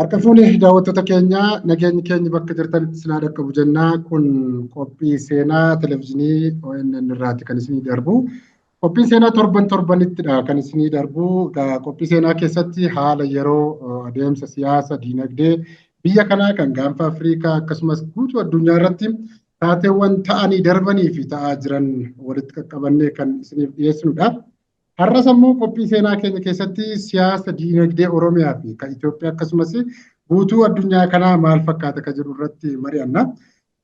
Harka fuune daawwattoota keenya, nageenyi keenya bakka jirtanitti isin haa dhaqqabu jennaa. Kun qophii seenaa televezyiinii ONN irraati kan isinii darbu. Qophiin seenaa torban torbanittidha kan isinii darbu. Qophii seenaa keessatti haala yeroo adeemsa siyaasa, diinagdee biyya kanaa kan gaanfa Afrikaa akkasumas guutuu addunyaa irratti taateewwan ta'anii darbanii fi ta'aa jiran walitti qaqqabannee kan isiniif dhiyeessinudha. Har'as ammoo qophii seenaa keenya keessatti siyaasa diinagdee Oromiyaa fi kan Itoophiyaa akkasumas guutuu addunyaa kanaa maal fakkaata kan jedhu irratti mari'anna.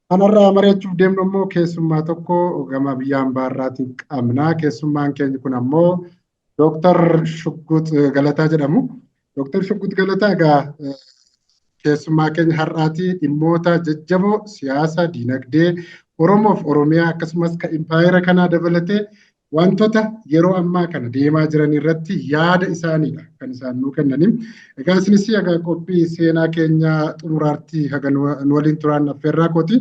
Kanarraa mari'achuuf deemnu ammoo keessummaa tokko gama biyya hambaarraatiin qabna. Keessummaan keenya kun ammoo Dooktar Shugguut Galataa jedhamu. Dooktar Shugguut Galataa egaa keessummaa keenya har'aati dhimmoota jajjaboo siyaasa, diinagdee Oromoof Oromiyaa akkasumas kan impaayera kanaa dabalatee wantoota yeroo ammaa kana deemaa jiran irratti yaada isaaniidha kan isaan nuu kennanii. Egaa isinis egaa qophii seenaa keenya xumuraartii haga nu waliin turaan affeerraa kooti.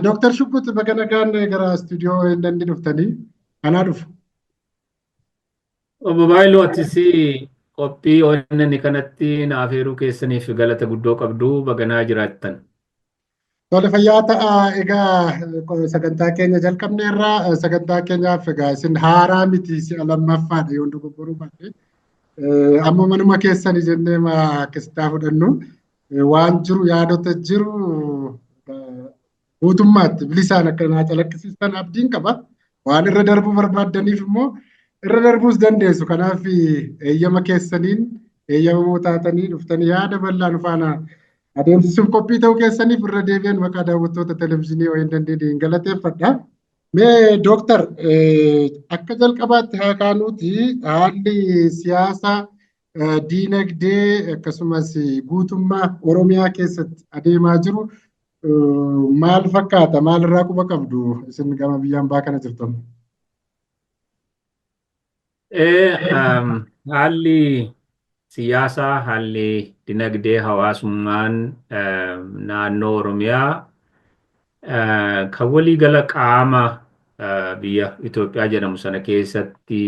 Dooktar Shugguut, baga nagaan gara istuudiyoo ONN dhuftanii, anaa dhufu. Obbo Baayiloo, atis qophii ONN kanatti na afeeruu keessaniif galata guddoo qabdu, baganaa jiraattan. Tole, fayyaa ta'a. Egaa sagantaa keenya jalqabneerra. Sagantaa keenyaaf egaa isin haaraa miti, si'a lammaffaadha yoon dogoggoruu baadhe. Amma manuma keessanii jennee akkasitti fudhannu. Waan jiru, yaadota jiru guutummaatti bilisaan akka naa calaqqisiistan abdiin qaba. Waan irra darbuu barbaaddaniif immoo irra darbuus dandeessu. Kanaaf eeyyama keessaniin eeyyamamoo taatanii dhuftanii yaada bal'aa nu faana adeemsisuuf qophii ta'uu keessaniif irra deebi'an maqaa daawwattoota televezyiinii ONN galateeffadha. Mee dooktar, akka jalqabaatti haa kaanuuti, haalli siyaasa, diinagdee akkasumas guutummaa Oromiyaa keessatti adeemaa jiru maal fakkaata? Maalirraa quba qabdu isin gama biyya hambaa kana jirtan? Haalli siyaasaa, haalli dinagdee, hawaasummaan naannoo Oromiyaa kan waliigala qaama biyya Itoophiyaa jedhamu sana keessatti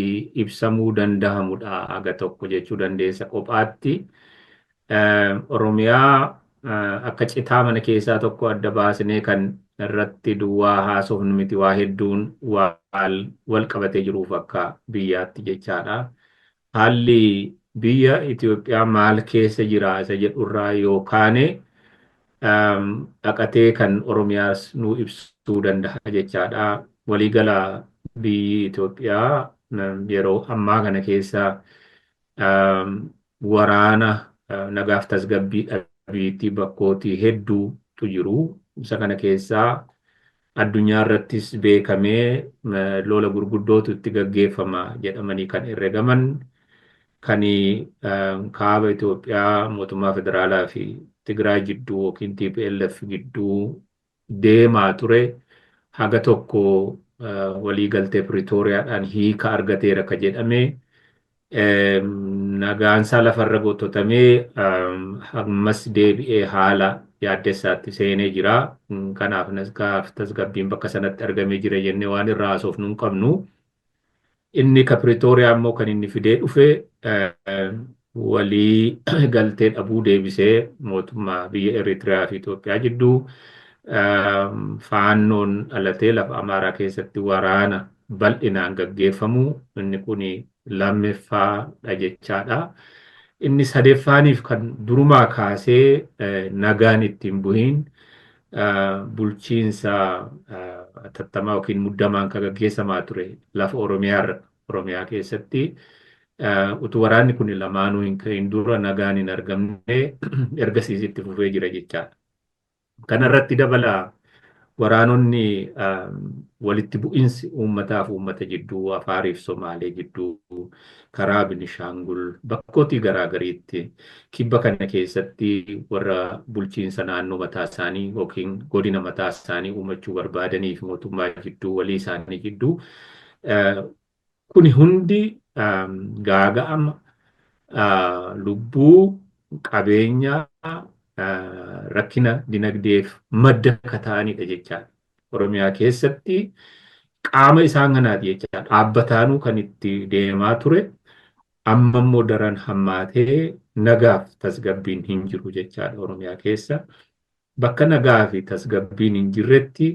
ibsamuu danda'amudha haga tokko jechuu dandeessa kophaatti. Oromiyaa akka citaa mana keessaa tokko adda baasnee kan irratti duwwaa haasofnu miti, waa hedduun wal qabatee jiruuf akka biyyaatti jechaadha. Haalli biyya Itoophiyaa maal keessa jira isa jedhurraa yookaan dhaqatee kan Oromiyaas nu ibsuu danda'a jechaadha. Waliigala biyyi Itoophiyaa yeroo ammaa kana keessa waraana, nagaaf tasgabbii dhabiitti bakkootii hedduutu jiru. Isa kana keessaa addunyaa irrattis beekamee lola gurguddootu itti gaggeeffama jedhamanii kan herregaman kan kaaba Itoophiyaa mootummaa federaalaa fi Tigraay jidduu yookiin TPLF gidduu deemaa ture haga tokko waliigaltee Piriitooriyaadhaan hiika argateera ka jedhame nagaansaa lafarra gototamee ammas deebi'ee haala yaaddessaatti seenee jira. Kanaaf nagaaf tasgabbiin bakka sanatti argamee jira jennee waan irraa haasofnu hin qabnu. Inni ka Piriitooriyaa immoo kan inni fidee dhufe walii galtee dhabuu deebisee mootummaa biyya Eritiriyaa fi Itoophiyaa jidduu, faannoon dhalatee lafa Amaaraa keessatti waraana bal'inaan gaggeeffamu, inni kun lammeffaadha jechaadha. Inni sadeffaaniif kan durumaa kaasee nagaan ittiin buhiin bulchiinsa atattamaa yookiin muddamaan kan gaggeessamaa ture lafa Oromiyaa irra, Oromiyaa keessatti utuu waraanni kun lamaanuu hin ka'in dura nagaan hin argamne, ergasiis itti fufee jira jechaadha. Kanarratti dabala waraanonni walitti bu'insi uummataaf uummata jidduu, Afaariif Somaalee jidduu, karaa Binishaangul bakkootii garaagariitti kibba kana keessatti warra bulchiinsa naannoo mataa isaanii yookiin godina mataa isaanii uumachuu barbaadanii fi mootummaa jidduu, walii isaanii jidduu, kuni hundi gaaga'ama lubbuu, qabeenya, rakkina dinagdeef madda akka ta'anidha jechaadha. Oromiyaa keessatti qaama isaan kanaati jechaadha. Dhaabbataanuu kan itti deemaa ture amma immoo daran hammaatee Nagaaf tasgabbiin hin jiru jechaadha Oromiyaa keessa. Bakka nagaa fi tasgabbiin hin jirretti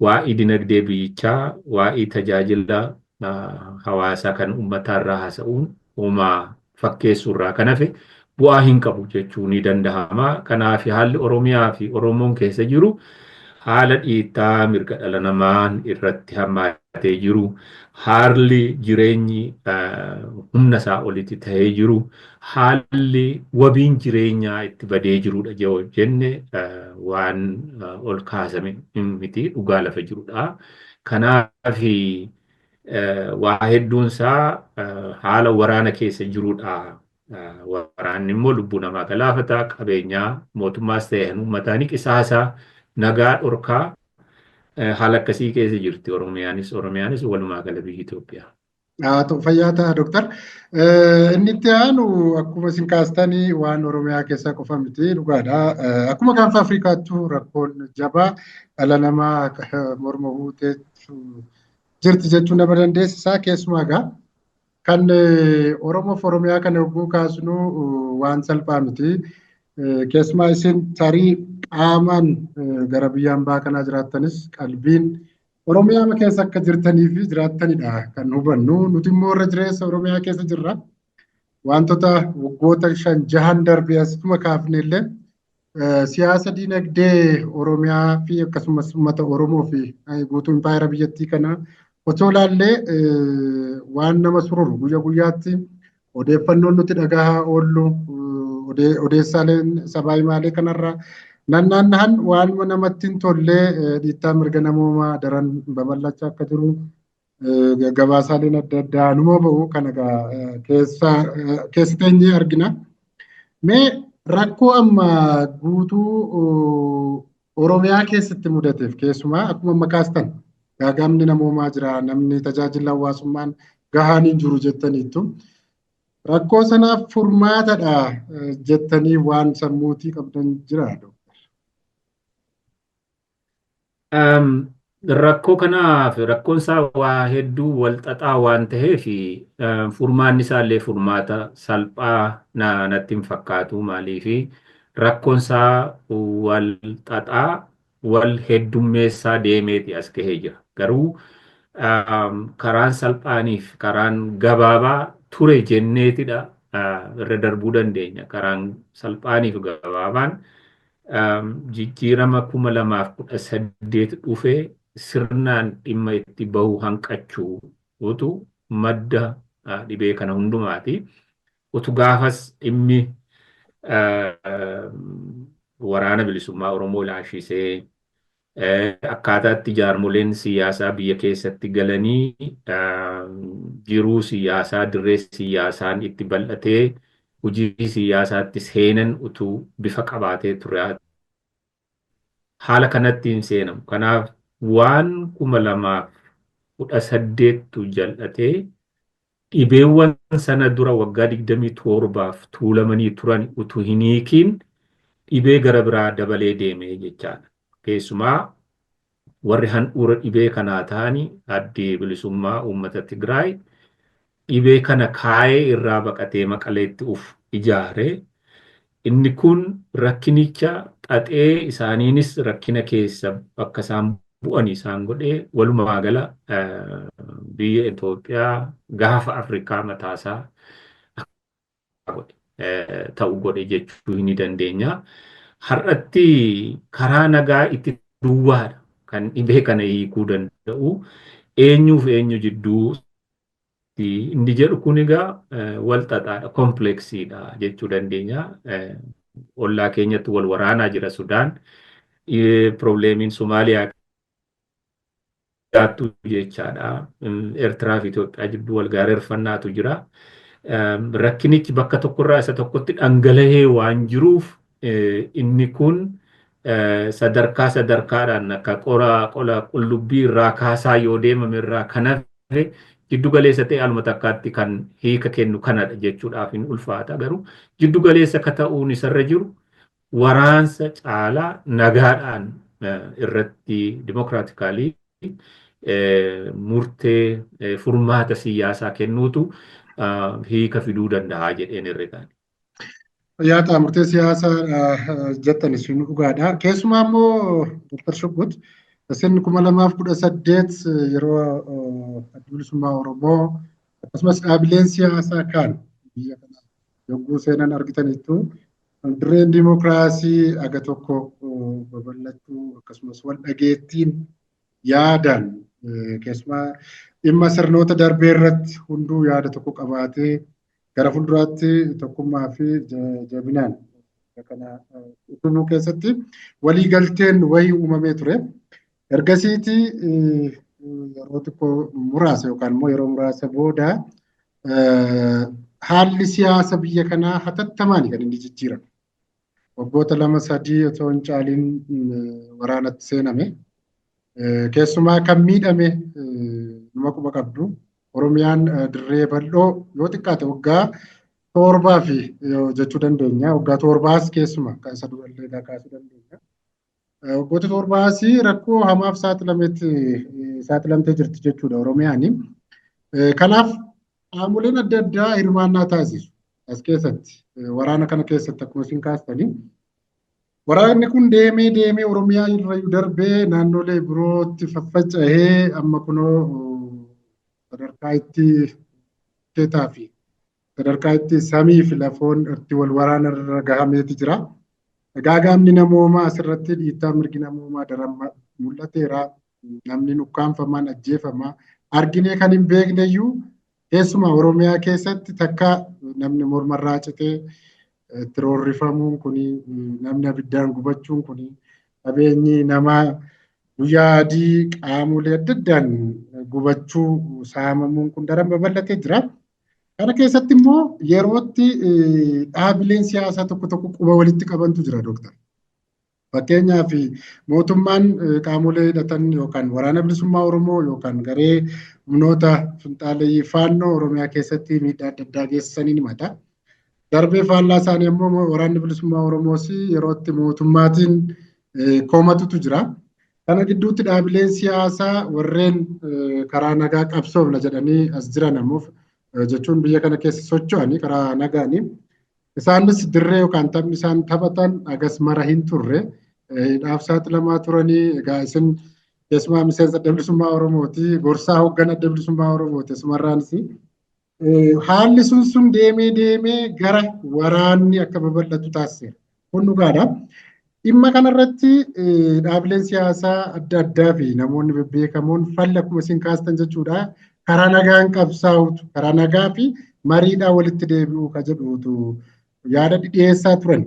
waa'ee dinagdee biyyichaa, waa'ee tajaajila hawaasaa kan uummataarraa haasa'uun homaa fakkeessuurraa kan hafe bu'aa hin qabu jechuu ni danda'ama. Kanaaf haalli Oromiyaa fi Oromoon keessa jiru haala dhiittaa mirga dhala namaa irratti hammaatee jiru, haalli jireenyi humna isaa olitti ta'ee jiru, haalli wabiin jireenyaa itti badee jirudha jenne waan ol kaasame miti, dhugaa lafa jirudha. Kanaaf waa hedduun isaa haala waraana keessa jirudha. Waraanni immoo lubbuu namaa galaafata, qabeenyaa mootummaas ta'e uummataa ni qisaasa, nagaa dhorkaa, haala akkasii keessa jirti Oromiyaanis walumaa gala biyyi Itoophiyaa. Haa ta'u, fayyaa ta'a, Dooktar. Inni itti aanu akkuma isin kaastanii waan Oromiyaa keessaa qofa miti, dhugaadha. Akkuma gaanfa Afrikaattuu rakkoon jabaa dhala namaa morma buutee jirti jechuun nama dandeessisaa, keessumaa egaa kan Oromoof Oromiyaa kana yogguu kaasnu waan salphaa miti. Keessumaa isin tarii qaamaan gara biyya hambaa kanaa jiraattanis qalbiin Oromiyaa keessa akka jirtanii fi jiraattanidha kan hubannu. Nuti immoo irra jireessa Oromiyaa keessa jirra. Wantoota waggoota 5 6n darbee asuma kaafne illee siyaasa dinagdee Oromiyaa fi akkasumas uummata Oromoo fi guutuu impaayera biyyattii kanaa otoo ilaallee waan nama sururu guyya guyyaatti odeeffannoon nuti dhagahaa oollu, odeessaaleen sabaa himaalee kanarraa nannaannahan waan namatti hin tollee, dhiittaa mirga namoomaa daran babal'achaa akka jiru gabaasaaleen adda addaa numa ba'u, kana keessa keessa teenyee argina. Mee rakkoo amma guutuu Oromiyaa keessatti mudateef, keessumaa akkuma amma kaastan gaagamni namoomaa jira, namni tajaajila hawaasummaan gahaan hin jiru jettaniittu. Rakkoo sanaaf furmaatadha jettanii waan sammuutii qabdan jira? Rakkoo kanaaf rakkoon isaa waa hedduu wal xaxaa waan ta'eef furmaanni isaallee furmaata salphaa natti hin fakkaatu. Maaliif rakkoon isaa wal xaxaa, wal heddummeessaa deemeeti as gahee jira. Garuu karaan salphaaniif karaan gabaabaa ture jenneetidha irra darbuu dandeenya. Karaan salphaaniif gabaabaan jijjiirama 2018 dhufee sirnaan dhimma itti bahu hanqachuu utu madda dhibee kana hundumaati. Utu gaafas dhimmi waraana bilisummaa Oromoo ilaashisee akkaataatti jaarmoleen siyaasaa biyya keessatti galanii jiruu siyaasaa, dirree siyaasaan itti bal'atee hojii siyaasaatti seenan utuu bifa qabaatee ture. Haala kanatti hin seenamu. Kanaaf waan 2018tu jal'atee dhibeewwan sana dura waggaa 27f tuulamanii turan utuu hin hiikiin dhibee gara biraa dabalee deemee jechaadha. Keessumaa warri handhuura dhibee kanaa ta'anii Addi Bilisummaa Uummata Tigraay dhibee kana kaayee irraa baqatee Maqaleetti uf ijaare. Inni kun rakkinicha xaxee isaaniinis rakkina keessa bakka isaan bu'an isaan godhee walumaa gala biyya Itoophiyaa gaafa Afrikaa mataasaa godhe ta'u godhe jechuu ni dandeenya. Har'atti karaa nagaa itti duwwaadha kan dhibee kana hiikuu danda'u. Eenyuuf eenyu jidduu inni jedhu kun egaa wal xaxaadha, complexiidha jechuu dandeenya. Ollaa keenyatti wal waraanaa jira Sudaan. Problemiin Somaaliyaa gaattu jechaadha. Eertiraa fi Itoophiyaa jidduu wal gaarreeffannaatu jira. Rakkinichi bakka tokkorraa isa tokkotti dhangala'ee waan jiruuf inni kun sadarkaa sadarkaadhaan akka qora qola qullubbii irraa kaasaa yoo deemame irraa kan hafe jiddu galeessa ta'e aluma takkaatti kan hiika kennu kanadha jechuudhaaf hin ulfaata. Garuu jiddu galeessa ka ta'uun isarra jiru waraansa caalaa nagaadhaan irratti democratically murtee furmaata siyaasaa kennuutu hiika fiduu danda'a jedheen herregaan. Fayyaa ta'a murtee siyaasaa jettan isin dhugaadha. Keessumaa immoo Dr. Shuggut isin 2018 yeroo Adda Bilisummaa Oromoo akkasumas dhaabileen siyaasaa kaan biyya kana yogguu seenan argitaniittu dirreen dimookiraasii aga tokko babal'achuu akkasumas wal dhageettiin yaadaan keessumaa dhimma sirnoota darbee irratti hunduu yaada tokko qabaatee gara fuulduraatti tokkummaa fi jabinaan kana utubuu keessatti waliigalteen wayii uumamee ture. Ergasiiti yeroo xiqqoo muraasa yookaan immoo yeroo muraasa booda haalli siyaasa biyya kanaa hatattamaan kan inni jijjiirame. Waggoota 2-3 otoo hin caaliin waraanatti seename. Keessumaa kan miidhame numa quba qabdu. Oromiyaan dirree bal'oo yoo xiqqaate waggaa 7 fi jechuu dandeenya. Waggaa 7s keessumaa kan isa durallee kaasuu dandeenya. Waggoota 7s rakkoo hamaaf saaxilamtee jirti jechuudha Oromiyaan. Kanaaf qaamoleen adda addaa hirmaannaa taasisu as keessatti waraana kana keessatti akkuma isin kaastanii. Waraanni kun deemee deemee Oromiyaa irrayyuu darbee naannolee birootti faffaca'ee amma kunoo sadarkaa itti teetaa fi sadarkaa itti samii fi lafoon itti wal waraana irra gahameeti jira. Gaagaamni namoomaa asirratti dhiittaa mirgi namoomaa daran mul'ateera. Namni nukkaanfamaan ajjeefamaa arginee kan hin beekne iyyuu keessumaa Oromiyaa keessatti takka namni mormarraa citee itti roorrifamuun kuni namni abiddaan gubachuun kuni qabeenyi namaa guyyaa adii qaamolee adda addaan gubachuu saamamuun kun daran babal'atee jira. Kana keessatti immoo yerootti dhaabileen siyaasaa tokko tokko quba walitti qabantu jira dooktar. Fakkeenyaaf mootummaan qaamolee hidhatan yookaan waraana bilisummaa Oromoo yookaan garee humnoota finxaaleyyii faannoo Oromiyaa keessatti miidhaa adda addaa geessisanii ni himata. Darbee faallaa isaanii immoo waraanni bilisummaa Oromoos yerootti mootummaatiin koomatutu jira. Kana gidduutti dhaabileen siyaasaa warreen karaa nagaa qabsoofna jedhanii as jiran ammoo jechuun biyya kana keessa socho'anii karaa nagaanii isaanis dirree yookaan taphni isaan taphatan agas mara hin turre hidhaaf saaxilamaa turanii. Egaa isin keessumaa miseensa Adda Bilisummaa Oromooti, gorsaa hoogganaa Adda Bilisummaa Oromooti asumarraanis. Haalli sun deemee deemee gara waraanni akka babal'atu taasiseera. Kun dhugaadha. Dhimma kanarratti dhaabileen siyaasaa adda addaa fi namoonni bebbeekamoon falli akkuma isin kaastan jechuudha. Karaa nagaan qabsaa'utu, karaa nagaa fi mariidhaan walitti deebi'uu ka jedhutu yaada dhiyeessaa turan.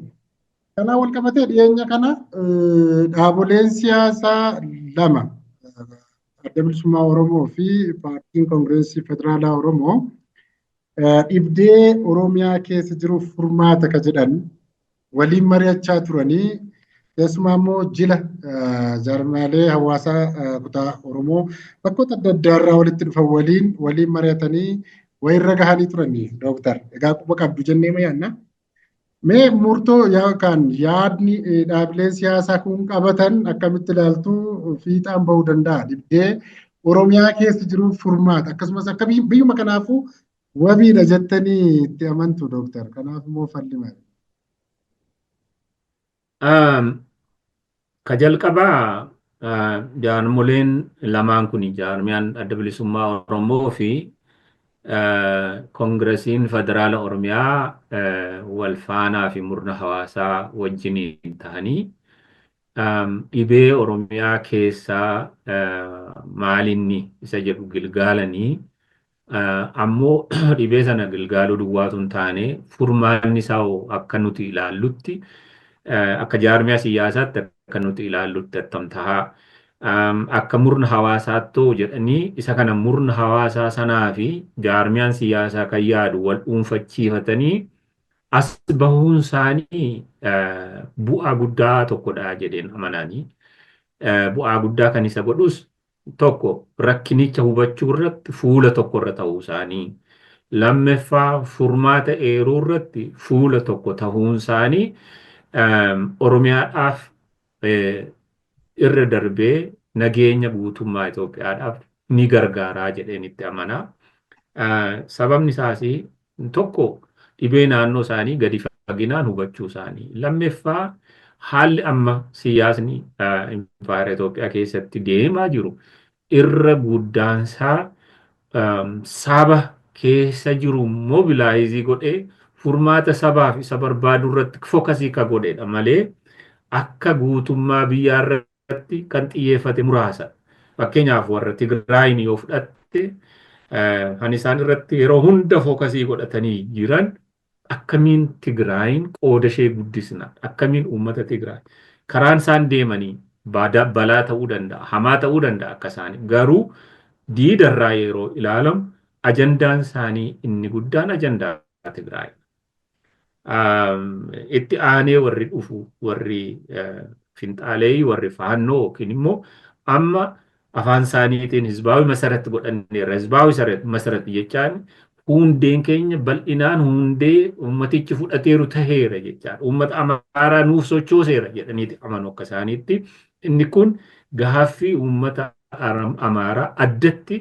Kanaan wal qabatee dhiyeenya kana dhaaboleen siyaasaa lama Adda Bilisummaa Oromoo fi Paartiin Koongireesii Federaalaa Oromoo dhibdee Oromiyaa keessa jiruuf furmaata ka jedhan waliin mari'achaa turanii keessumaa immoo jila jaarmaalee hawaasaa kutaa Oromoo bakkoota adda addaa irraa walitti dhufan waliin mari'atanii wayirra gahanii turanii dooktar. Egaa quba qabdu jennee yaadna. Mee murtoo yookaan yaadni dhaabileen siyaasaa kun qabatan akkamitti ilaaltu fiixaan bahuu danda'a? Dhibdee Oromiyaa keessa jiruuf furmaata akkasumas akka biyyuma kanaafuu wabiidha jettanii itti amantu dooktar. Kanaaf immoo falli maali? Ka jalqabaa jaarmoleen lamaan kun jaarmiyaan Adda Bilisummaa Oromoo fi Koongiresiin Federaala Oromiyaa wal faanaa fi murna hawaasaa wajjiniin ta'anii dhibee Oromiyaa keessaa maalinni isa jedhu gilgaalanii ammoo dhibee sana gilgaaluu duwwaatu hin taane furmaanni isaa akka nuti ilaallutti akka jaarmiyaa siyaasaatti akka nuti ilaallutti attam tahaa akka murna hawaasaattuu jedhanii isa kana murna hawaasaa sanaa fi jaarmiyaan siyaasaa kan yaadu wal dhuunfachiifatanii as bahuun isaanii bu'aa guddaa tokkodha jedheen amananii. Bu'aa guddaa kan isa godhus tokko rakkinicha hubachuu irratti fuula tokko irra ta'uu isaanii. Lammaffaa furmaata eeruu irratti fuula tokko ta'uun isaanii Oromiyaadhaaf irra darbee nageenya guutummaa Itoophiyaadhaaf ni gargaaraa jedheen itti amanaa. Sababni isaas tokko dhibee naannoo isaanii gadi faginaan hubachuu isaanii. Lammaffaa, haalli amma siyaasni impaayera Itoophiyaa keessatti deemaa jiru irra guddaansaa saba keessa jiru mobilize godhee furmaata sabaaf isa barbaadu irratti focus ka godhedha malee akka guutummaa biyyaa irratti kan xiyyeeffate muraasa. Fakkeenyaaf, warra Tigraayin yoo fudhatte, kan isaan irratti yeroo hunda focus godhatanii jiran akkamiin Tigraayin qooda ishee guddisna, akkamiin uummata Tigraay karaan isaan deemanii balaa ta'uu danda'a, hamaa ta'uu danda'a akka isaanii, garuu diidarraa yeroo ilaalamu ajandaan isaanii inni guddaan ajandaa Tigraay. Itti aanee warri dhufu warri finxaalee, warri faannoo yookiin immoo amma afaan isaaniitiin ህዝባዊ መሰረት godhanneerra. ህዝባዊ መሰረት jechaan hundeen keenya bal'inaan hundee uummatichi fudhateeru taheera jechaan uummata Amaaraa nuuf sochooseera jedhaniiti amanu akka isaaniitti. Inni kun gaaffii uummata Amaaraa addatti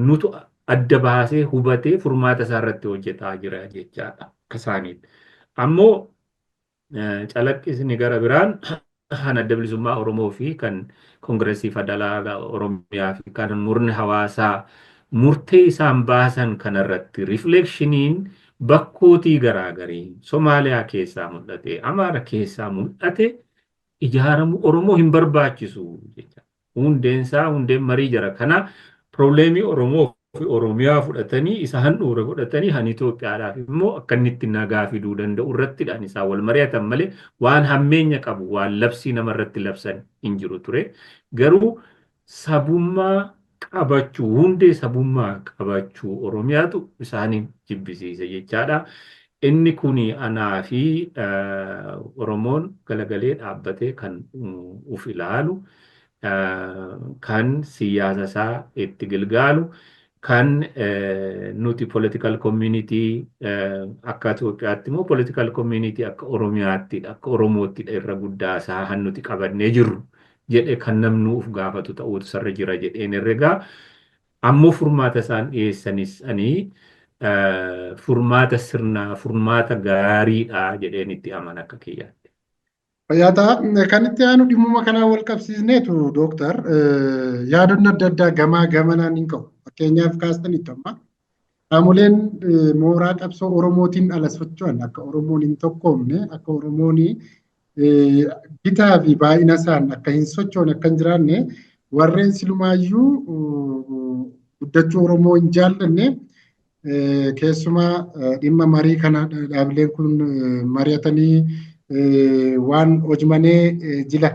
nutu adda baasee hubatee furmaata isaa irratti hojjetaa jira jechaadha akka isaaniitti. Ammoo calaqqisni gara biraan kan Adda Bilisummaa Oromoo fi kan Koongireesii Federaalaa Oromiyaa fi kan murni hawaasaa murtee isaan baasan kanarratti rifleekshiniin bakkootii garaagarii Somaaliyaa keessaa mul'ate, Amaara keessaa mul'ate, ijaaramu Oromoo hin barbaachisu jecha. Hundeensaa, hundeen marii jara kana problem Oromoo fi Oromiyaa fudhatanii isa handhuura godhatanii han Itoophiyaadhaaf immoo akka inni itti nagaa fiduu danda'u irrattidhaan isaan wal mari'atan malee waan hammeenya qabu, waan labsii namarratti labsan hin jiru ture. Garuu sabummaa qabachuu, hundee sabummaa qabachuu Oromiyaatu isaaniin jibbisiise jechaadha. Inni kuni anaa fi Oromoon galagalee dhaabbatee kan uf ilaalu, kan siyaasa isaa itti gilgaalu, kan nuti political community akka Itoophiyaatti immoo political community akka Oromiyaattidha, akka Oromoottidha irra guddaa isaa han nuti qabannee jirru jedhe kan namni uf gaafatu ta'uutu sarra jira jedheen herregaa. Ammoo furmaata isaan dhiyeessanis ani furmaata sirnaa, furmaata gaariidha jedheen itti amana akka kiyyaatti. Fayyaa, kan itti aanu dhimmuma kanaan wal qabsiisneetu, dooktar, yaadonni adda addaa gamaa gamanaan hin qabu. Fakkeenyaaf, kaastanitti amma qaamoleen mooraa qabsoo Oromootiin ala socho'an akka Oromoon hin tokkoomne, akka Oromoon bitaa fi baay'ina isaan akka hin sochoone, akka hin jiraanne, warreen silumaayyuu guddachuu Oromoo hin jaallanne, keessumaa dhimma marii kana dhaabileen kun mari'atanii waan hojmanee jila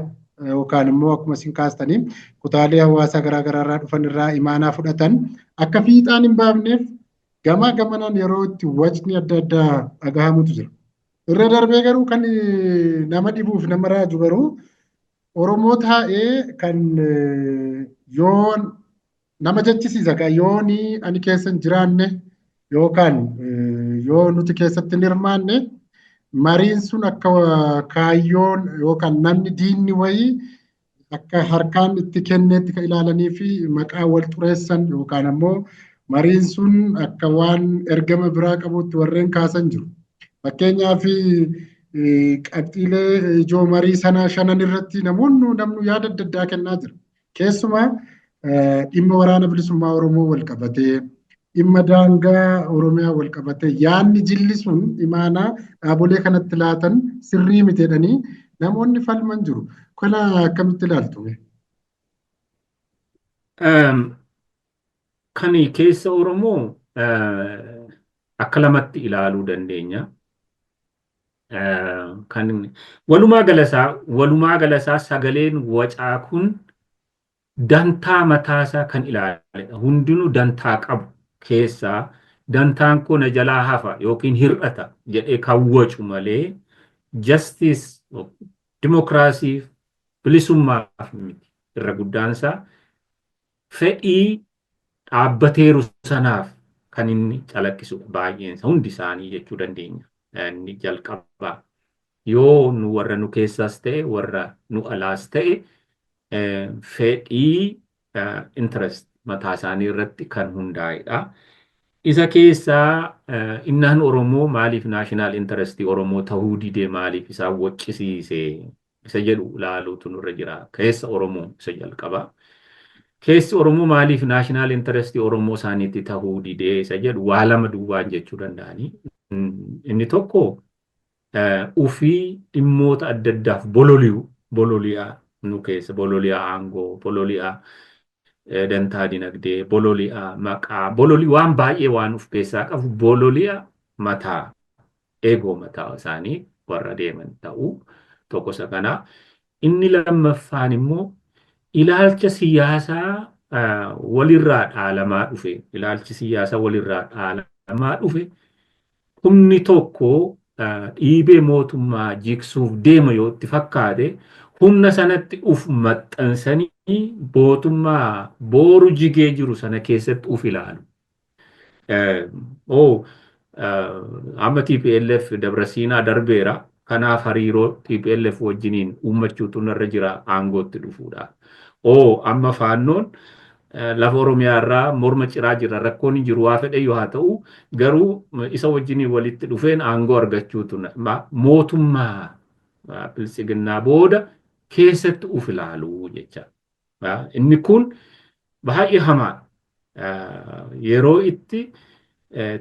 yookaan immoo akkuma isin kaastanii kutaalee hawaasaa garaa garaa irraa dhufan irraa imaanaa fudhatan akka fiixaan hin baafneef gamaa gamanaan yeroo itti wacni adda addaa dhagahamutu jira. Irra darbee garuu kan nama dhibuuf nama raaju garuu Oromoo taa'ee kan yoo nama jechisiisa kan yooni ani keessa hin jiraanne yookaan yoo nuti keessatti hin hirmaanne mariin sun akka kaayyoon yookaan namni diinni wayii akka harkaan itti kenneetti kan ilaalanii fi maqaa wal xureessan yookaan ammoo mariin sun akka waan ergama biraa qabutti warreen kaasan jiru. Fakkeenyaaf, qabxiilee ijoo marii sanaa shanan irratti namoonni namnu yaada adda addaa kennaa jira. Keessumaa dhimma Waraana Bilisummaa Oromoo wal qabatee, dhimma daangaa Oromiyaa wal qabatee, yaadni jilli sun imaanaa dhaabolee kanatti laatan sirrii miti jedhanii namoonni falman jiru. Kana akkamitti ilaaltu? Kan keessa Oromoo akka lamatti ilaaluu dandeenya. Kan walumaa galasaa sagaleen wacaa kun dantaa mataasaa kan ilaaledha. Hundinuu dantaa qabu keessaa dantaan kun na jalaa hafa yookiin hir'ata jedhee kan wacu malee justice, dimokiraasiif, bilisummaaf miti. Irra guddaansaa fedhii dhaabbateeru sanaaf kan inni calaqqisudha baay'eensa, hundi isaanii jechuu dandeenya. Inni jalqabaa yoo nu warra nu keessaas ta'e, warra nu alaas ta'e, fedhii interest mataa isaanii irratti kan hundaa'edha. Isa keessaa innaan Oromoo maaliif national interestii Oromoo ta'uu didee, maaliif isaan waccisiise isa jedhu ilaaluutu nurra jira. Keessa Oromoo isa jalqaba. Keessi Oromoo maaliif national interestii Oromoo isaaniitti ta'uu didee isa jedhu waa lama duwwaan jechuu danda'anii. Inni tokko ufii dhimmoota adda addaaf bololi'u, bololi'aa nu keessa, bololi'aa aangoo, bololi'aa dantaa dinagdee, bololi'aa maqaa, bololii waan baay'ee waan of keessaa qabu, bololi'a mataa, eegoo mataa isaanii warra deeman ta'uu tokko isa kana. Inni lammaffaan immoo ilaalcha siyaasaa walirraa dhaalamaa dhufe, ilaalchi siyaasaa walirraa dhaalamaa dhufe, humni tokko dhiibee mootummaa jigsuuf deema yoo itti fakkaate, humna sanatti uf maxxansanii mootummaa booru jigee jiru sana keessatti uf ilaalu. Oh, amma TPLF Dabra Siinaa darbeera. Kanaaf hariiroo TPLF wajjiniin uummachuutu narra jira aangootti dhufuudha. Oh, amma Faannoon lafa Oromiyaa irraa morma ciraa jira, rakkoon hin jiru, waa fedhe yoo haa ta'u, garuu isa wajjiniin walitti dhufeen aangoo argachuutu mootummaa Biltsiginnaa booda keessatti uf ilaaluu jecha. Inni kun baay'ee hamaadha. Yeroo itti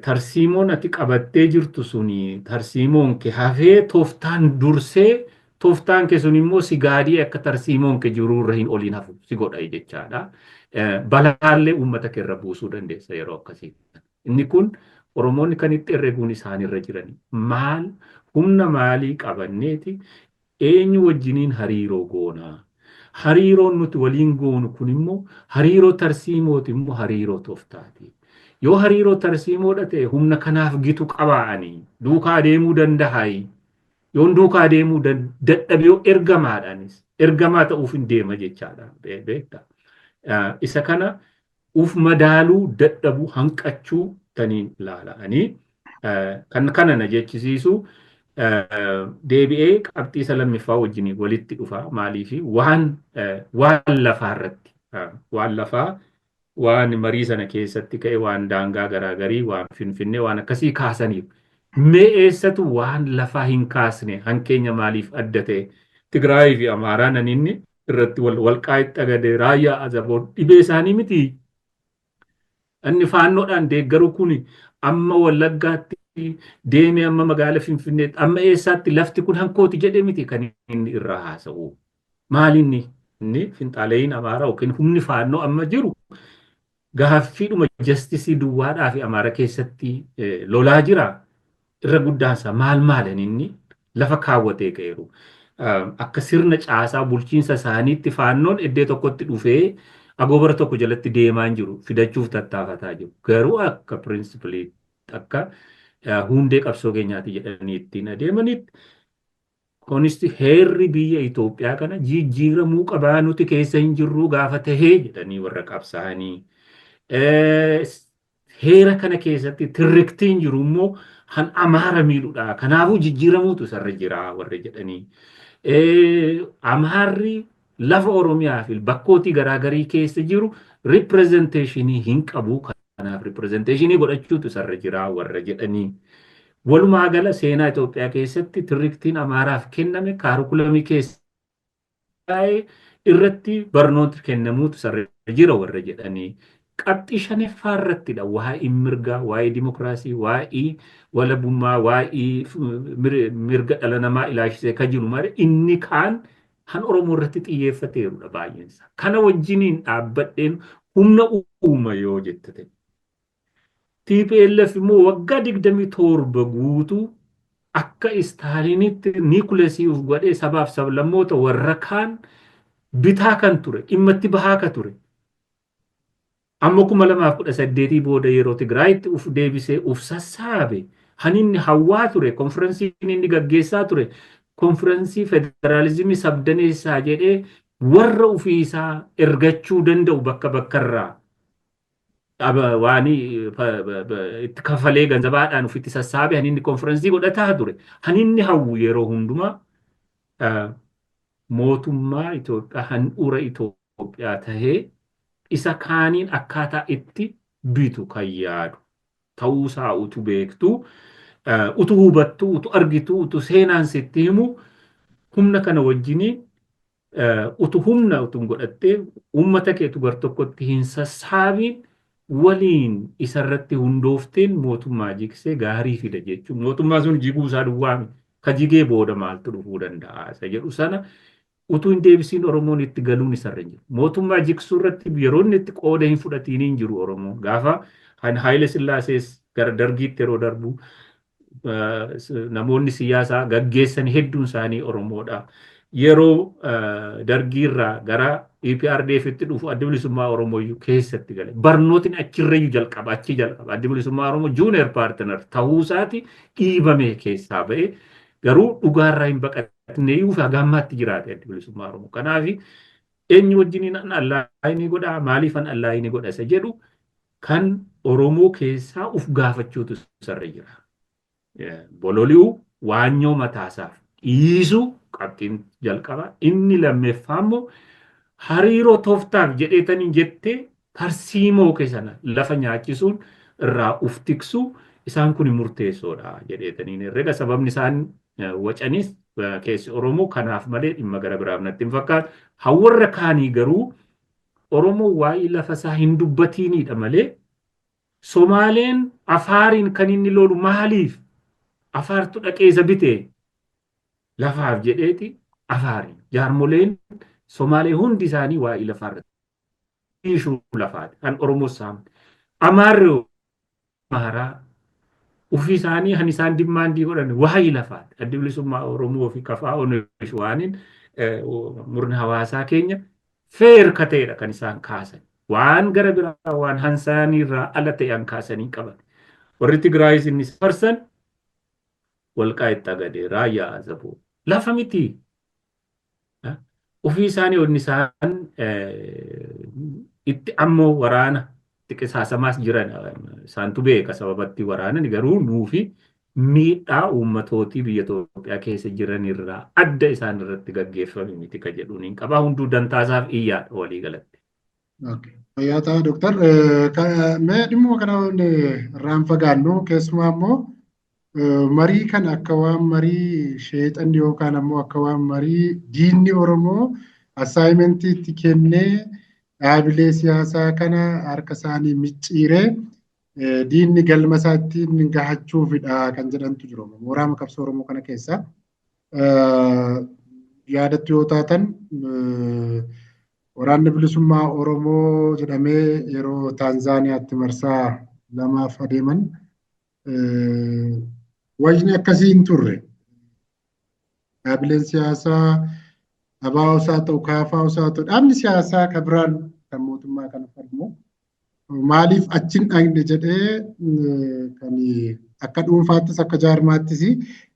tarsiimoon ati qabattee jirtu suni, tarsiimoon kee hafee tooftaan dursee, tooftaan kee sun immoo si gaadii akka tarsiimoon kee jiruurra hin oliin hafu si godha jechaadha. Balaallee uummata kee irra buusuu dandeessa yeroo akkasii. Inni kun Oromoonni kan itti herreguun isaanirra jirani. Maal, humna maalii qabanneeti eenyu wajjiniin hariiroo goonaa? Hariiroon nuti waliin goonu kun immoo hariiroo tarsiimooti immoo hariiroo tooftaati? Yoo hariiroo tarsiimoodha ta'e, humna kanaaf gitu qabaa'anii duukaa deemuu danda'aayi? Yoon duukaa deemuu dadhabe, yoo ergamaadhaanis ergamaa ta'uuf hin deema jechaadha, beekta. Isa kana uf madaaluu dadhabuu, hanqachuu taniin ilaala'anii kan kana na jechisiisu. Deebi'ee qabxii isa lammiffaa wajjin walitti dhufa. Maaliifi waan lafaa irratti, waan lafaa, waan marii sana keessatti ka'e, waan daangaa garaagarii, waan Finfinnee, waan akkasii kaasaniif. Mee eessatu waan lafaa hin kaasne? Hankeenya maaliif adda ta'e? Tigraayii fi Amaaraan inni irratti Walqaayitti Xagadee, Raayyaa Azaboon dhibee isaanii miti. Inni Faannoodhaan deeggaru kun amma Wallaggaatti deemee, amma magaala Finfinneetti, amma eessaatti lafti kun hankooti jedhee miti kan inni irraa haasa'u. Maali inni finxaaleeyiin Amaaraa yookiin humni Faannoo amma jiru gaaffiidhuma justice duwwaadhaa fi Amaara keessatti lolaa jira. Irra guddaansaa maal maalan inni lafa kaawwatee ka'eeru? Akka sirna caasaa bulchiinsa isaaniitti Faannoon iddoo tokkotti dhufee agoobara tokko jalatti deemaa hin jiru, fidachuuf tattaafataa jiru. Garuu akka principle, akka hundee qabsoo keenyaati jedhanii ittiin adeemanitti, Konisti heerri biyya Itoophiyaa kana jijjiiramuu qabaa, nuti keessa hin jirru gaafa tahee jedhanii warra qabsaa'anii. Heera kana keessatti tirriktiin jiru immoo han Amaara miidhudha. Kanaafuu jijjiiramuutu isarra jira warra jedhanii. Amaarri lafa Oromiyaa fi bakkootii garaagarii keessa jiru representationii hin qabu. Kanaaf representationii godhachuutu isarra jira warra jedhanii. Walumaa gala seenaa Itoophiyaa keessatti tirriktiin Amaaraaf kenname curriculumii keessa irratti barnoota kennamuutu isarra jira warra jedhanii. Qabxii shanaffaa irrattidha waa'ee mirgaa, waa'ee dimokiraasii, waa'ee walabummaa, waa'ee mirga dhala namaa ilaalchisee kan jiru malee inni kaan han Oromoo irratti xiyyeeffateerudha baay'eensa. Kana wajjiniin dhaabbadheen humna uuma yoo jette ta'e. TPLF immoo waggaa 27 guutuu akka Istaaliinitti nucleusii uf godhee sabaaf sablammoota warra kaan bitaa kan ture, dhimma itti bahaa kan ture. Amma 2018 booda yeroo Tigraayitti uf deebisee uf sassaabe, han inni hawwaa ture, konferensiin inni gaggeessaa ture, konferensii federaalizimii sabdaneessaa jedhee warra ofiisaa ergachuu danda'u bakka bakkarraa waan itti kafalee ganzabaadhaan ofitti sassaabe, han inni konferensii godhataa ture. Han inni hawwu yeroo hundumaa mootummaa Itoophiyaa handhuura Itoophiyaa tahee isa kaaniin akkaataa itti bitu kan yaadu. Ta'uusaa utuu beektu, utuu hubattu, utuu argitu, utuu seenaan sitti himu, humna kana wajjiniin utuu humna utuu godhattee uummata keetu gar tokkotti hin sassaabiin waliin isarratti hundoofteen mootummaa jigsee gaarii fida jechuun, mootummaa sun jiguu isaa duwwaa ka jigee booda maaltu dhufuu danda'a isa jedhu sana utuu hin deebisiin Oromoon itti galuun isarra hin jiru. Mootummaa jigsuu irratti yeroo inni itti qooda hin fudhatiin hin jiru Oromoon. Gaafa Haayile Sillaasees gara Dargiitti yeroo darbu namoonni siyaasaa gaggeessan hedduun isaanii Oromoodha. Yeroo Dargiirraa gara EPRDFitti dhufu Adda Bilisummaa Oromoo iyyuu keessatti gale. Barnootni achirrayyuu jalqaba, achi jalqaba. Adda Bilisummaa Oromoo junior partner ta'uusaati dhiibamee keessaa ba'e, garuu dhugaarraa hin baqatne iyyuu haga ammaatti jiraate Adda Bilisummaa Oromoo. Kanaaf eenyu wajjiniin an align godhaa, maaliif an align godha isa jedhu kan Oromoo keessaa uf gaafachuutu isarra jira. Bololi'uu waanyoo mataasaaf dhiisuu qabxiin jalqaba. Inni lammeeffaa immoo hariiroo tooftaaf jedheetaniin jettee tarsiimoo kee sana lafa nyaachisuun irraa uf tiksuu, isaan kun murteessoodha jedheetaniin herrega. Sababni isaan wacanis keessi Oromoo kanaaf malee dhimma gara biraaf natti hin fakkaatu. Hawwarra kaanii garuu Oromoo waa'ee lafa isaa hin dubbatiinidha malee, Somaaleen Afaariin kan inni lolu maaliif? Afaartu dhaqee isa bite lafaaf jedheeti Afaariin. Jaarmoleen Somaalee hundi isaanii waa'ee lafaa irratti issue lafaati. Kan Oromoo saamte. Amaarri Amaaraa ofii isaanii kan isaan demand godhan waa'ee lafaati. Addi Bilisummaa Oromoo fi KFO'n waaniin murni hawaasaa keenya fair ka ta'edha kan isaan kaasan. Waan gara biraa waan hansaanii irraa ala ta'an kaasanii qaban. Warri Tigraayis inni farsan Walqaayitti Agadee, Raayyaa Azaboo lafa miti. Ofii isaanii wanni isaan itti ammoo waraana itti qisaasamaas jiran isaantu beeka sababatti waraanan, garuu nuufi miidhaa uummatootii biyya Itoophiyaa keessa jiran irraa adda isaan irratti gaggeeffame miti ka jedhuun hin qabaa, hunduu dantaasaaf iyyaadha walii galatti. Fayyaa ta'a, Dooktar. Mee dhimma kana irraan fagaannu, keessumaa immoo marii kana akka waan marii sheexanni yookaan ammoo akka waan marii diinni Oromoo assignment itti kennee dhaabilee siyaasaa kana harka isaanii micciiree diinni galma isaa ittiin gahachuufidha kan jedhantu jiru. Mooraa qabsoo Oromoo kana keessa. Yaadatti yoo taatan, Waraanni Bilisummaa Oromoo jedhamee yeroo Taanzaaniyaatti marsaa lamaaf adeeman wajni akkasii hin turre. Dhaabileen siyaasaa ABOs haa ta'u, KFOs haa ta'u, dhaabni siyaasaa kan biraan kan mootummaa kana falmu maaliif achi hin dhaqne jedhee kan akka dhuunfaattis akka jaarmaattis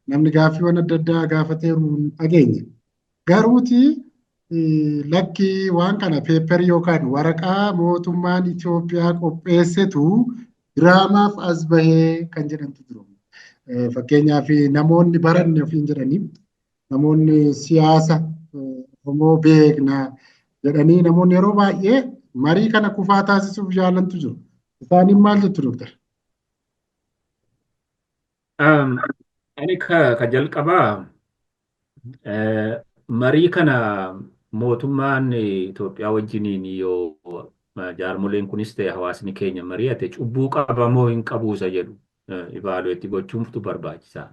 namni gaaffiiwwan adda addaa gaafateeru hin dhageenye. Garuuti lakki, waan kana paper yookaan waraqaa mootummaan Itoophiyaa qopheessetu diraamaaf as bahee kan jedhantu jiru. Fakkeenyaaf namoonni baranne ofiin jedhanii, namoonni siyaasa Oromoo beekna jedhanii, namoonni yeroo baay'ee marii kana kufaa taasisuuf yaalantu jiru. Isaaniin maal jettu, Dooktar? Ani ka jalqabaa marii kana mootummaan Itoophiyaa wajjiniin yoo jaarmoleen kunis ta'e hawaasni keenya mari'ate cubbuu qaba moo hin qabu isa jedhu evaluate gochuuntu barbaachisaa.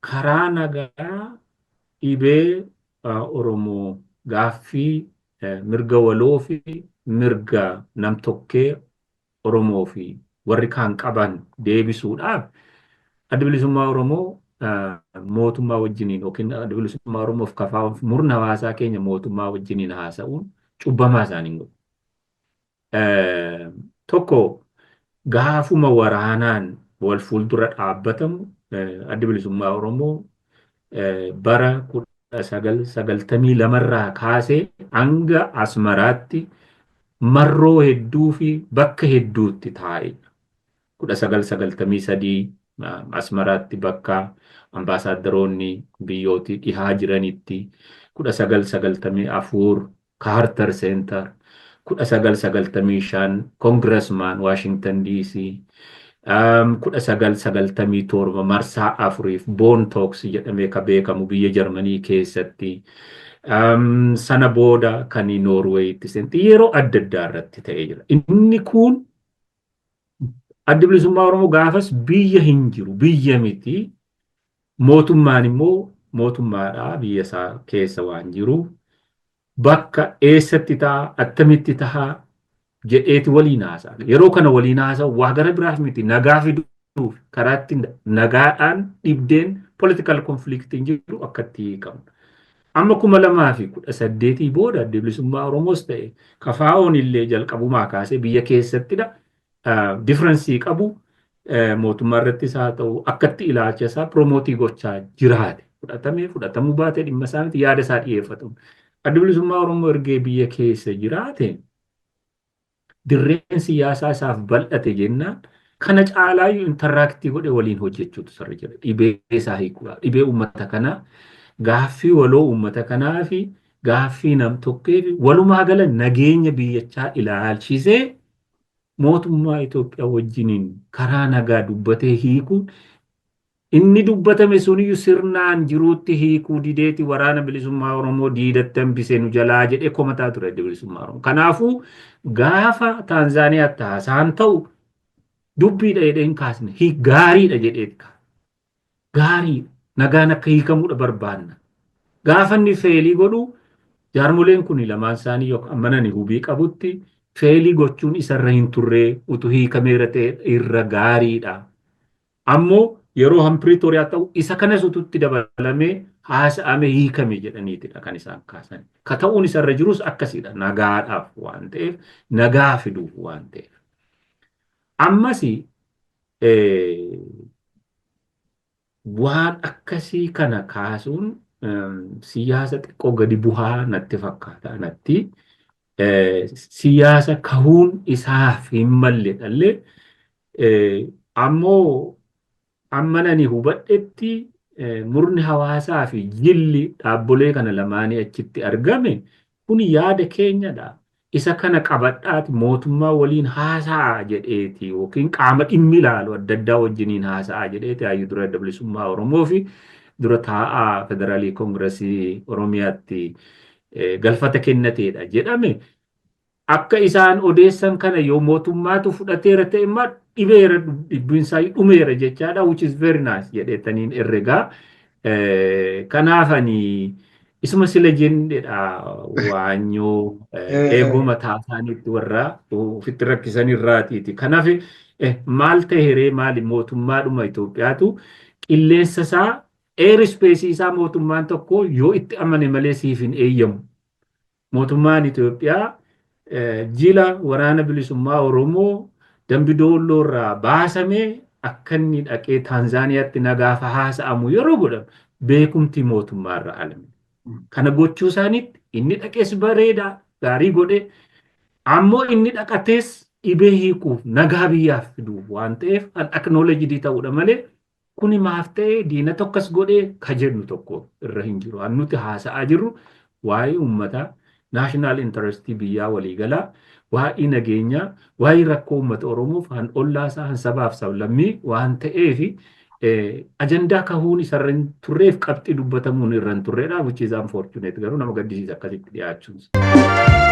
Karaa nagaa dhibee Oromoo, gaaffii mirga waloo fi mirga namtokkee Oromoo fi warri kaan qaban deebisuudhaaf Adda Bilisummaa Oromoo mootummaa wajjiniin yookiin Adda Bilisummaa Oromoof KFO murna hawaasaa keenya mootummaa wajjiniin haasa'uun cubbamaa isaanii godhu. Tokko, gaafuma waraanaan wal fuuldura dhaabbatamu Adda Bilisummaa Oromoo bara 1992rraa kaasee hanga Asmaraatti marroo hedduu fi bakka hedduutti taa'edha. 1993 Asmaraatti bakka ambaasaaddaroonni biyyootii dhihaa jiranitti, 1994 Carter Center, 1995 Congressman Washington DC, 1997 marsaa afuriif Bonn Talks jedhamee ka beekamu biyya Jarmanii keessatti. Sana booda kan Noorweeyitti seenti yeroo adda addaa irratti ta'ee jira. Inni kun Adda Bilisummaa Oromoo gaafas biyya hin jiru, biyya miti. Mootummaan immoo mootummaadha, biyya isaa keessa waan jiru. Bakka eessatti ta'a, attamitti ta'a jedheeti waliin haasa'a. Yeroo kana waliin haasa'u waa gara biraaf miti, nagaa fiduuf, karaa ittiin nagaadhaan dhibdeen political conflictiin jiru akka itti hiikamu. Amma 2018 booda Adda Bilisummaa Oromoos ta'e KFO'n illee jalqabumaa kaasee biyya keessattidha. Difference qabu mootummaa irrattis haa ta'u akkatti ilaalcha isaa promote gochaa jiraate. Fudhatamee fudhatamuu baatee dhimma isaa miti, yaada isaa dhiyeeffatu. Adda Bilisummaa Oromoo ergee biyya keessa jiraate, dirreen siyaasaa isaaf bal'ate jennaan, kana caalaayyuu interact godhe waliin hojjechuutu sirra jira. Dhibee isaa hiikuudha. Dhibee uummata kanaa, gaaffii waloo uummata kanaa fi gaaffii nam-tokkee fi walumaa gala nageenya biyyachaa ilaalchisee mootummaa Itoophiyaa wajjiniin karaa nagaa dubbatee hiikuun, inni dubbatame suniyyuu sirnaan jiruutti hiikuu dideeti waraana bilisummaa Oromoo diidatti hambisee nu jalaa jedhee komataa ture Adda Bilisummaa Oromoo. Kanaafuu gaafa Taanzaaniyaatti haasaan ta'u dubbiidha jedhee hin kaasne, gaariidha jedhee gaariidha. Nagaan akka hiikamuudha barbaanna. Gaafa inni fail godhu jaarmoleen kun lamaan isaanii yookaan amananii hubii qabutti fail gochuun isarra hin turree, utuu hiikameera ta'e irra gaariidha. Ammoo yeroo han Piriitooriyaa ta'u isa kanas ututti dabalamee haasa'ame hiikame jedhaniitidha kan isaan kaasan. Ka ta'uun isarra jirus akkasidha, nagaadhaaf waan ta'eef, nagaa fiduuf waan ta'eef. Ammas waan akkasii kana kaasuun siyaasa xiqqoo gadi bu'aa natti fakkaata natti. Siyaasa kahuun isaaf hin malle dhallee ammoo amma nani hubadhetti murni hawaasaa fi jilli dhaabbolee kana lamaanii achitti argame kun yaada keenyadha. Isa kana qabadhaati mootummaa waliin haasa'aa jedheeti yookiin qaama dhimmi ilaalu adda addaa wajjiniin haasa'aa jedheeti hayyuu dura Adda Bilisummaa Oromoo fi dura taa'aa Federaalii Koongiresii Oromiyaatti galfata kennateedha jedhame. Akka isaan odeessan kana yoo mootummaatu fudhateera ta'e immoo dhibeera, dhibbiinsaa dhumeera jechaadha, which is very nice jedheetaniin herregaa. Kanaaf ani isuma sila jennedha, waanyoo eegoo mataa isaaniitti warra ofitti rakkisan irraatiiti. Kanaaf maal ta'e maali, mootummaadhuma Itoophiyaatu qilleensa isaa, air space isaa mootummaan tokko yoo itti amane malee siif hin eeyyamu. Mootummaan Itoophiyaa jila waraana bilisummaa Oromoo Dambi Doolloo irraa baasamee akka inni dhaqee Taanzaaniyaatti nagaafa haasa'amu yeroo godhamu beekumtii mootummaa irraa alame. Kana gochuu isaaniitti inni dhaqees bareedaa gaarii godhe, ammoo inni dhaqatees dhibee hiikuuf, nagaa biyyaaf fiduuf waan ta'eef kan acknowledged ta'uudha malee kuni maaf ta'e, diina tokkos godhee ka jennu tokko irra hin jiru. An nuti haasa'aa jirru waa'ee uummataa, national interest biyyaa waliigalaa, waa'ee nageenyaa, waa'ee rakkoo uummata Oromoof han ollaasaa, han sabaaf sablammii waan ta'eef ajandaa kahuun isarra hin turreef, qabxii dubbatamuun irra hin turreedha, which is unfortunate, garuu nama gaddisiisa akkasitti dhiyaachuun.